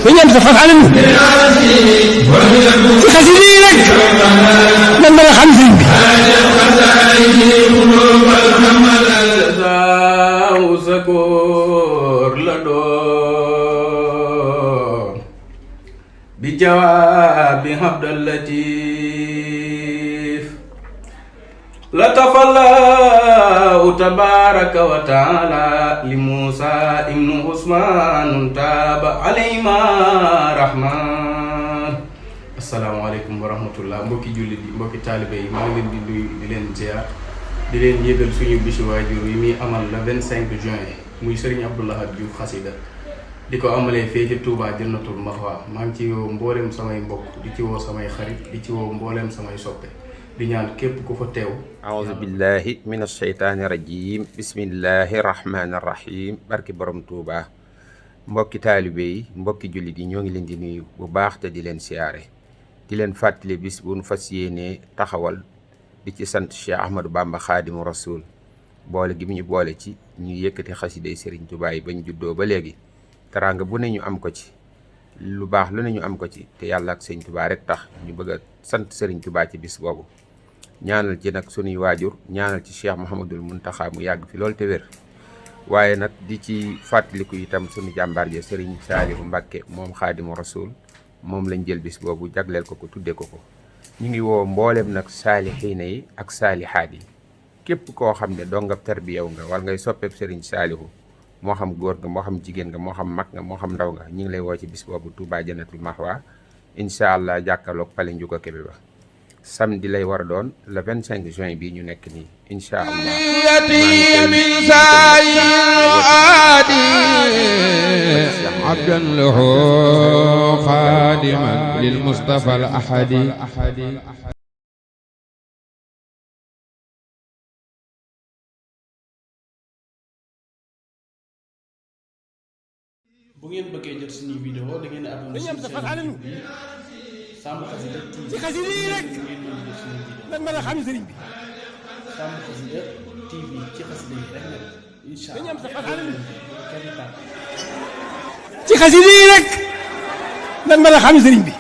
sëñ am sa faxaale nu ci xasida yi rek man mën a xam sëñ bi saaw sakoor la doon bi jawaabi Abdal Latif la tafallahu tabaraka wa taala li Musa ibnu Usmaan taaba alayhima rahman. asalaamaaleykum wa rahmatullah mbokki jullit yi mbokki taalibe yi maa ngi leen di nuyu di leen ziar di leen yëgal suñu bisu waajur yi muy amal le 25 juin muy Serigne Abdou Lahad Diouf xasida di ko amalee fii ci Touba Jannatul Mahwa maa ngi ci woo mbooleem samay mbokk di ci woo samay xarit di ci woo mbooleem samay soppe di ñaan képp ku fa teew. aouzu billahi min asheytaani rajim bismillahi rahmaani rahim barki borom Touba mbokki taalibe yi mbokki jullit yi ñoo ngi leen di nuyu bu baax te di leen siyaare di leen fàttali bis bu nu fas yéenee taxawal di ci sant Cheikh Ahmadou Bamba Xaadimu Rasul boole gi mu ñu boole ci ñu yëkkati xasiday Serigne Touba yi bañ juddoo ba léegi teraanga bu ne ñu am ko ci lu baax lu ne ñu am ko ci te yàlla ak Serigne Touba rek tax ñu bëgg a sant Serigne Touba ci bis boobu ñaanal ci nag sunuy waajur ñaanal ci Cheikh Mouhamadul Muntaxa mu yàgg fi loolu te wér waaye nag di ci fàttaliku itam sunu jàmbaar ja Serigne Saalihu Mbàkke moom Xaadimu Rasul moom lañ jël bis boobu jagleel ko tudde ko ñu ngi woo mboolem nag saalixiina yi ak saalixaat yi képp koo xam ne dongab tarbiyaw nga wala ngay soppeeb Serigne Saalihu moo xam góor nga moo xam jigéen nga moo xam mag nga moo xam ndaw nga ñu ngi lay woo ci bis boobu Touba Jannatul Mahwa incha allah jàkkaarloog Pale Njuga Kebe ba samedi lay war a doon le 25 juin bii ñu nekk nii incha allah abdan lahu xaadiman lil Mustafa al ahadi. bu ngeen bëggee jot suñuy vidéo da ngeen abonné ci Samb Xasida TV ci xasida yi rek man mën a xam sëriñ bi Samb Xasida TV ci xasida yi rek nag incha allah ci xasida yi rek man mën a xam sëriñ bi